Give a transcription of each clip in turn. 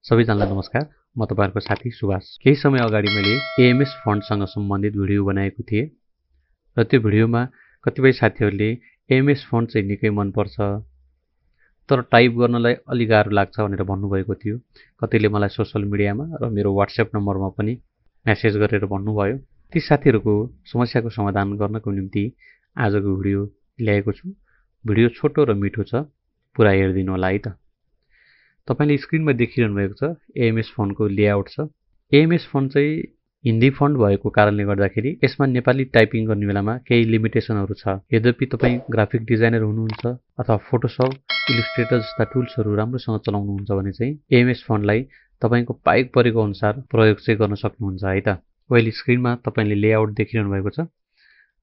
सबैजनालाई नमस्कार। म तपाईहरुको साथी सुभाष। केही समय अगाडि मैले एएमएस फन्डसँग सम्बन्धित भिडियो बनाएको थिएँ र त्यो भिडियोमा कतिपय साथीहरूले एएमएस फन्ड चाहिँ निकै मन पर्छ तर टाइप गर्नलाई अलि गाह्रो लाग्छ भनेर भन्नुभएको थियो। कतैले मलाई सोशल मिडियामा र मेरो WhatsApp नम्बरमा पनि मेसेज गरेर भन्नुभयो। ती साथीहरूको समस्याको समाधान गर्नको निम्ति आजको भिडियो ल्याएको छु। भिडियो छोटो र मिठो छ, पुरा हेरिदिनु होला है त। तपाईले स्क्रिनमा देखिरहनु भएको छ एएमएस फन्डको लेआउट छ। एएमएस फन्ड चाहिँ हिन्दी फन्ड भएको कारणले गर्दाखेरि यसमा नेपाली टाइपिङ गर्ने बेलामा केही लिमिटेसनहरू छ। यद्यपि तपाई ग्राफिक डिजाइनर हुनुहुन्छ अथवा फोटोशप, इलिस्ट्रेटर जस्ता टुल्सहरू राम्रोसँग चलाउनुहुन्छ भने चाहिँ एएमएस फन्डलाई तपाईको पाइक परेको अनुसार प्रयोग चाहिँ गर्न सक्नुहुन्छ है त। अहिले स्क्रिनमा तपाईले लेआउट देखिरहनु भएको छ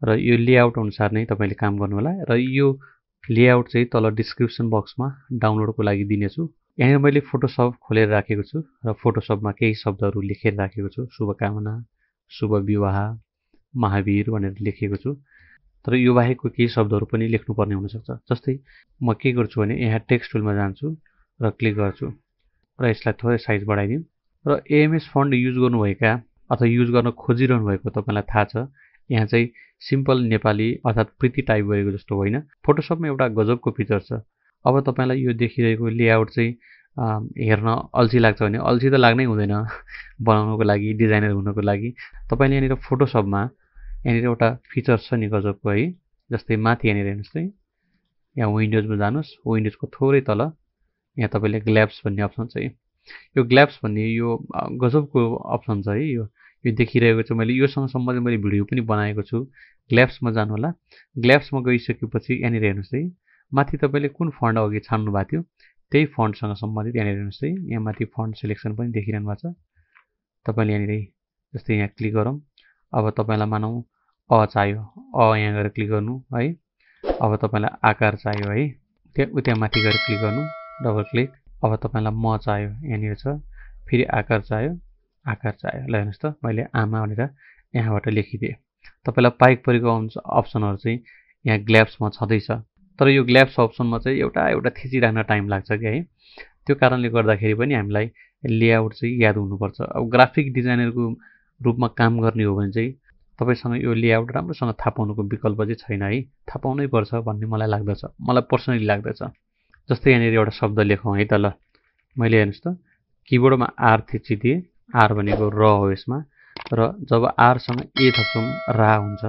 र यो लेआउट अनुसार नै तपाईले काम गर्नु होला र यो लेआउट चाहिँ तल डिस्क्रिप्सन बक्समा डाउनलोडको लागि दिनेछु। यहाँ मैले फोटोशप खोलेर राखेको छु र फोटोशपमा केही शब्दहरू लेखेर राखेको छु। शुभकामना, शुभ विवाह, महावीर भनेर लेखेको छु। तर यो बाहेकको केही शब्दहरू पनि लेख्नुपर्ने हुनसक्छ। जस्तै म के गर्छु भने यहाँ टेक्स्ट टुलमा जान्छु र क्लिक गर्छु र यसलाई थोरै साइज बढाइदिउँ। र एएमएस फन्ड युज गर्नुभएका अथवा युज गर्न खोजिरहनु भएको तपाईलाई थाहा छ यहाँ चाहिँ सिम्पल नेपाली अर्थात् प्रिटी टाइप गरेको जस्तो होइन। फोटोशपमा एउटा गजबको फिचर छ। अब तपाईलाई यो देखिरहेको लेआउट चाहिँ हेर्न अल्छी लाग्छ भने अल्छी त लाग्नै हुँदैन बनाउनको लागि, डिजाइनर हुनको लागि। तपाईले यहाँनिर फोटोशपमा यहाँनिर एउटा फिचर छ नि गजबको है। जस्तै माथि यहाँनिर हेर्नुस् है, यहाँ विन्डोजमा जानुस्, विन्डोजको थोरै तल यहाँ तपाईले ग्ल्याब्स भन्ने अप्सन छ। यो ग्ल्याब्स भन्ने यो गजबको अप्सन छ है। यो देखिरहेको छ। मैले योसँग सम्बन्धित मैले भिडियो पनि बनाएको छु। ग्ल्याब्समा जानु होला। ग्ल्याब्समा गइसकेपछि यहाँनिर हेर्नुस् है, माथि तपाईले कुन फन्ड अघि छान्नु भएको थियो त्यही फन्डसँग सम्बन्धित यहाँनिर हेर्नुस् है। यहाँ माथि फन्ड सिलेक्सन पनि देखिरहनु भएको छ। तपाईले यहाँनिर जस्तै यहाँ क्लिक गरौँ। अब तपाईलाई मानौँ अ चाहियो, यहाँ गएर क्लिक गर्नु है। अब तपाईलाई आकार चाहियो है, त्यहाँ माथि गएर क्लिक गर्नु, डबल क्लिक। अब तपाईलाई म चाहियो, यहाँनिर छ। फेरि आकार चाहियो, आकार चाहियो। ल हेर्नुस् त, मैले आमा भनेर यहाँबाट लेखिदिएँ। तपाईलाई पाइक परेको अप्सनहरू चाहिँ यहाँ ग्ल्याब्समा छँदैछ। तर यो ग्ल्याब्स अप्सनमा चाहिँ एउटा थिचिराख्न टाइम लाग्छ कि है। त्यो कारणले गर्दाखेरि पनि हामीलाई लेआउट चाहिँ याद हुनुपर्छ। अब ग्राफिक डिजाइनरको रूपमा काम गर्ने हो भने चाहिँ तपाईसँग यो लेआउट राम्रोसँग थाहा पाउनुको विकल्प चाहिँ छैन है। थाहा पाउनै पर्छ भन्ने मलाई लाग्दछ, मलाई पर्सनली लाग्दछ। जस्तै यहाँनिर एउटा शब्द लेखौँ है त। ल मैले हेर्नुस् त किबोर्डमा आर थिचिदिएँ। आर भनेको र हो यसमा, र जब आरसँग ए थप्छौँ रा हुन्छ।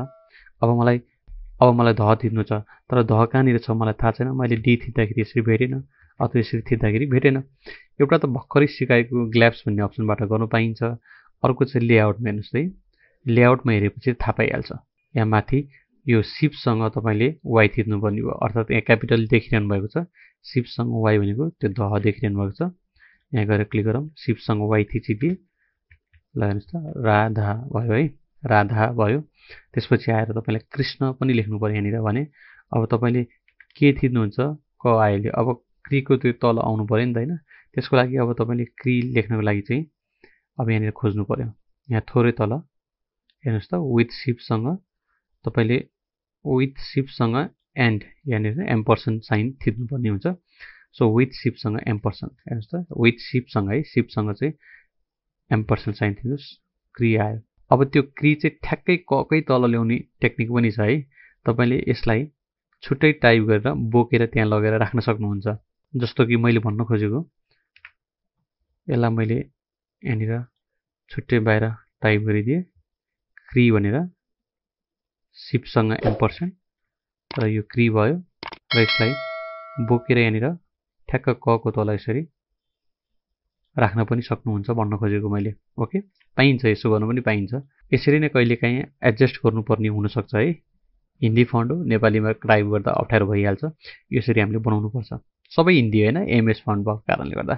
अब मलाई ध थिच्नु छ, तर ध कहाँनिर छ मलाई थाहा छैन। मैले डी थिच्दाखेरि यसरी भेटेन अथवा यसरी थिच्दाखेरि भेटेन। एउटा त भर्खरै सिकाएको ग्ल्याब्स भन्ने अप्सनबाट गर्नु पाइन्छ। अर्को चाहिँ लेआउटमा हेर्नुहोस् है। लेआउटमा हेरेपछि थाहा पाइहाल्छ। यहाँ माथि यो सिफ्टसँग तपाईँले वाइ थिच्नुपर्ने भयो, अर्थात् यहाँ क्यापिटल देखिरहनु भएको छ। सिफ्टसँग वाइ भनेको त्यो ध देखिरहनु भएको छ। यहाँ गएर क्लिक गरौँ, सिफ्टसँग वाइ थिचिदिए। ल हेर्नुहोस् त राधा भयो है, राधा भयो। त्यसपछि आएर तपाईँले कृष्ण पनि लेख्नु पर्यो यहाँनिर भने। अब तपाईँले के थिच्नुहुन्छ क आयो। अब क्रीको त्यो तल आउनु पर्यो नि त होइन। त्यसको लागि अब तपाईँले क्री लेख्नको लागि चाहिँ अब यहाँनिर खोज्नु पर्यो। यहाँ थोरै तल हेर्नुहोस् त विथ सिफ्टसँग तपाईँले विथ सिफ्टसँग एन्ड यहाँनिर एम्पर्सन साइन थिच्नुपर्ने हुन्छ। सो विथ सिफ्टसँग एम्पर्सन हेर्नुहोस् त, विथ सिफ्टसँग है, सिफ्टसँग चाहिँ एम्पर्सन साइन थिच्नुहोस्, क्री आयो। अब त्यो क्री चाहिँ ठ्याक्कै ककै तल ल्याउने टेक्निक पनि छ है। तपाईले यसलाई छुट्टै टाइप गरेर बोकेर त्यहाँ लगेर राख्न सक्नुहुन्छ। जस्तो कि मैले भन्न खोजेको यसलाई मैले यहाँनिर छुट्टै बाहिर टाइप गरिदिएँ क्री भनेर, सिफ्टसँग एम्पर्सन र यो क्री भयो। र यसलाई बोकेर यहाँनिर ठ्याक्क कको तल यसरी राख्न पनि सक्नुहुन्छ भन्न खोजेको मैले। ओके, पाइन्छ, यसो गर्नु पनि पाइन्छ। यसरी नै कहिलेकाहीँ एडजस्ट गर्नुपर्ने हुनसक्छ है। हिन्दी फन्ड हो, नेपालीमा टाइप गर्दा अप्ठ्यारो भइहाल्छ। यसरी हामीले बनाउनुपर्छ। सबै हिन्दी होइन, एमएस फन्ड भएको कारणले गर्दा।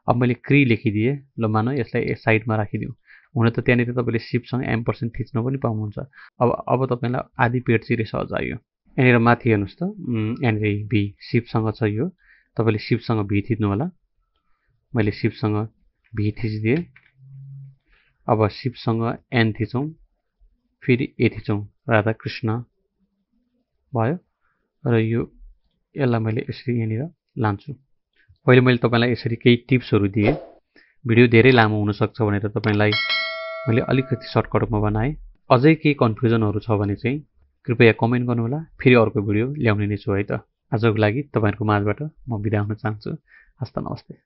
अब मैले क्री लेखिदिएँ। ल मानौ यसलाई साइडमा राखिदिउँ। हुन त त्यहाँनिर तपाईँले सिफ्टसँग एम्पर्सन थिच्न पनि पाउनुहुन्छ। अब तपाईँलाई आधी पेज चाहिँ सहज आयो। यहाँनिर माथि हेर्नुहोस् त, यहाँनिर भी सिफ्टसँग छ यो। तपाईँले सिफ्टसँग भी थिच्नु होला। मैले सिफ्टसँग भी थिचिदिएँ। अब सिफ्टसँग एन थिचौँ, फेरि ए थिचौँ, राधाकृष्ण भयो। र यो यसलाई मैले यसरी यहाँनिर लान्छु। अहिले मैले तपाईलाई यसरी केही टिप्सहरू दिएँ। भिडियो धेरै लामो हुनसक्छ भनेर तपाईँलाई मैले अलिकति सर्टकट रूपमा बनाएँ। अझै केही कन्फ्युजनहरू छ भने चाहिँ कृपया कमेन्ट गर्नुहोला, फेरि अर्को भिडियो ल्याउने नै छु है त। आजको लागि तपाईँहरूको माझबाट म बिदा हुन चाहन्छु। हस्त नमस्ते।